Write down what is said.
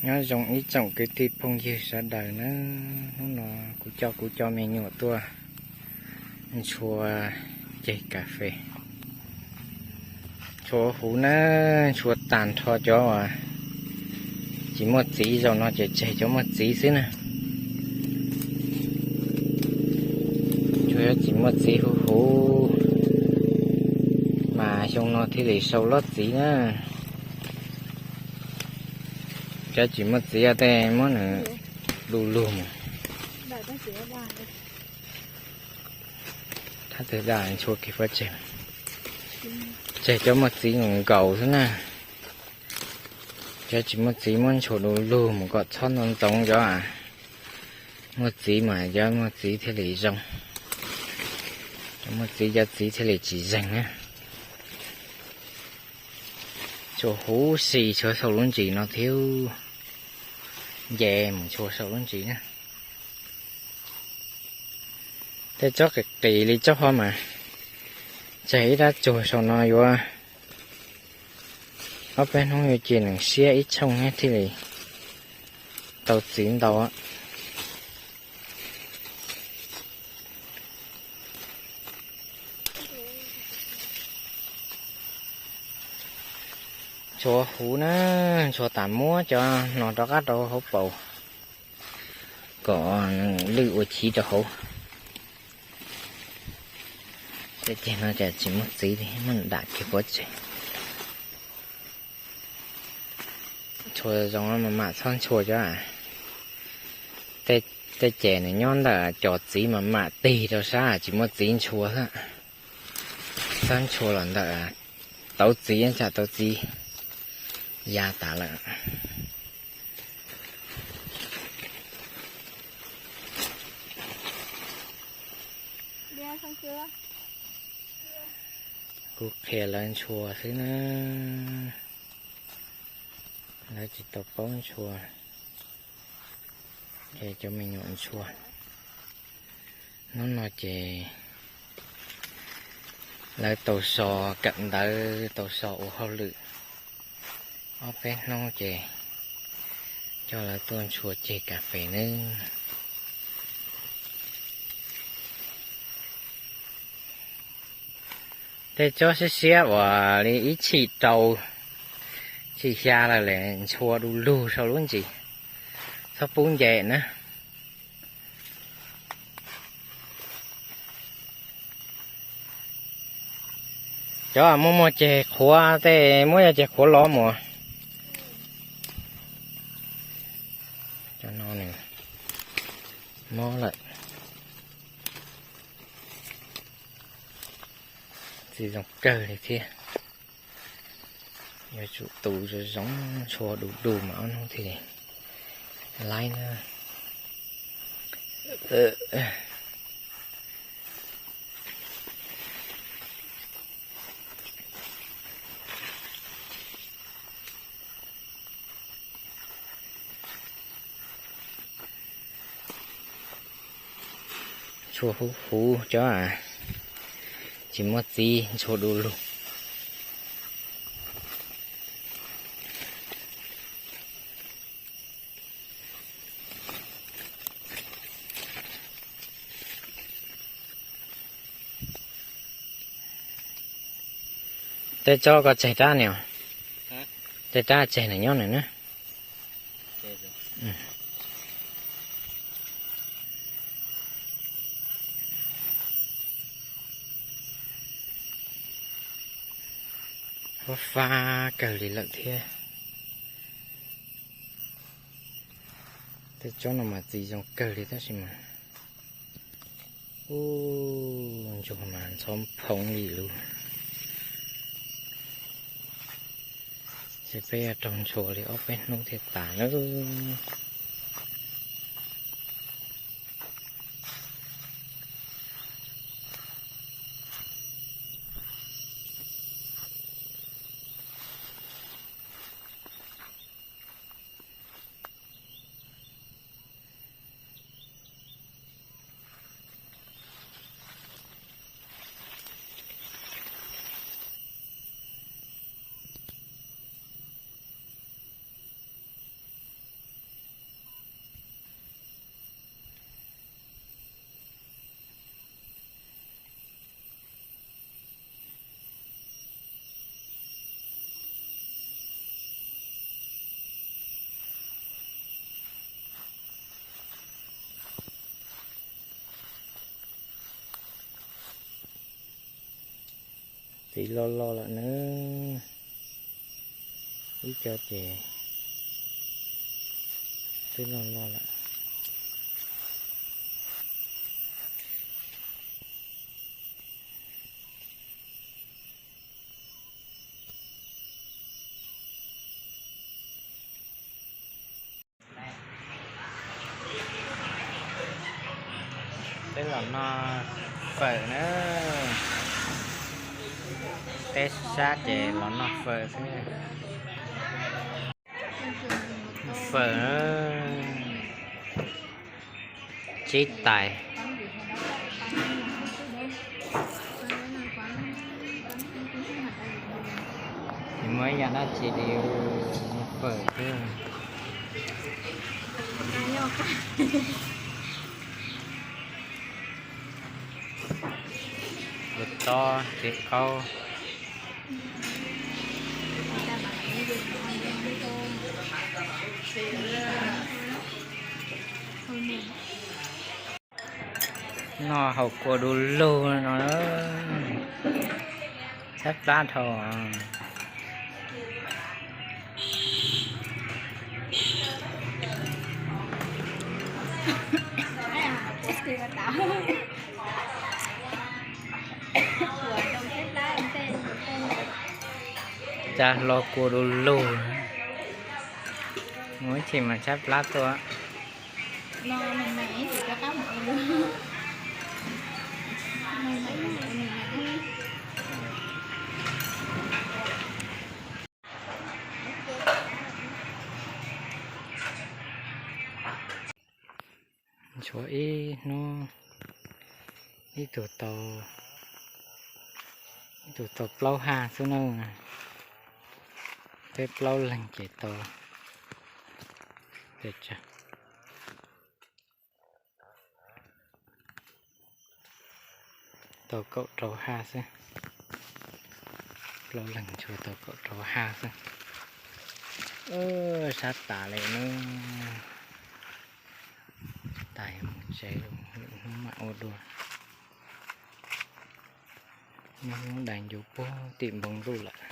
Nyob zoo ib tsoom kwv tij phooj ywg sawv daws na, hnub no kuv coj kuv cov me nyuam tuaj ntshua ceg kas fes. Ntshua huv na, ntshua tag nrho cov uas tsis muaj txiv, zaum no ces tseg cov muaj txiv xwb na. Ntshua cov tsis muaj txiv huv huv, mas xyoo no thiaj li sau lob txiv na. Cov tsis muaj txiv tej muab nws du lug mus. Thab twg daj ntshua kev pob tseg. Tseg cov muaj txiv nkaus xwb na. Cov tsis muaj txiv muab ntshua du lug mus kom txhob ntxoov ntxoov cov muaj txiv mas cov muaj txiv thiaj li zoo. Cov muaj txiv cov txiv thiaj li tsis zeeg na. Ntshua huv si tshuav saum lub ntsis no thiab, nce mus ntshua saum lub ntsis na. Tej tsob qis qis li tsob ho mas tseg ib rab tsuag saum no yuav ob peb hnub yuav cia nws siab ib tshooj thiaj li tau txiv ntau. Ntshua huv na, ntshua tas muab cov no rov qab rau hauv paus kom lwj ua chiv rau hauv. Tej ceg no cas tsis muaj txiv li, muab dam kiag pov tseg. Ntshua zoo mas mam txhob ntshua cov. Tej ces nws nyob ntawm cov txiv mas mam tig rau sab tsis muaj txiv ntshua xwb. Txhob ntshua los ntawm tauv txiv, tsam tauv txiv ya tas lawm. Kuv qhia lawv ntshua xwb na, lawv tsis tau paub ntshua, ces cov me nyuam ntshua. Hnub no ces lawv tau so kawm ntawv, tau so ua hauj lwm ob peb hnub ces coj lawv tuaj ntshua ceg kas fes nawb. Tej tsob siab siab uas li ib tshim rau tshim xya lawm ntshua du lug saum lub ntsis, txhob pub nce na. Cov muaj muaj ceg qhuav tej muab cov ceg qhuav lov mus. Cov no nws mob lawm. Txiv zoo kawg li thiab. Yuav tsum tu zoo zoo, ntshua du du mas ob hnub thiaj li laib na. Ntshua huv huv cov tsis muaj txiv ntshua du lug. Tej tsob koj tseg rab ni os. Tej rab tseg nws nyob nws na. Huab fab kawg li lawm thiab. Tej tsob no mas txiv zoo kawg li tab sis mas ub, ntsuag mas ntxhov phoov li lub. Ces peb yuav raug ntshua li ob peb hnub thiaj tas nawb. Txiv loj loj lawm na, ib co ces twb loj loj lawm. Peb los noj fawm na, teb sab ces los noj fawm xwb. Fawm tsib tais. Tsis muaj ib yam dab tsi li, fawm xwb. Ua tob txiv qaub. Noj haus kua du lug no, tshaib plab dhau. Cas hlo kua du lug, muaj ib chim mas tshaib plab tuaj. Tshuav ib hnub, ib tug tau, ib tug tau plaub haj xwb na. Peb plaub leeg ces tau, tau kaum rau haj xwb. Plaub leeg tshuav tau kaum rau haj xwb. Sab tas li na. Tais mus tsev, lwm hnub mam ua dua. Nyob hnub dais ncuv puag tim npoo ntuj lawm.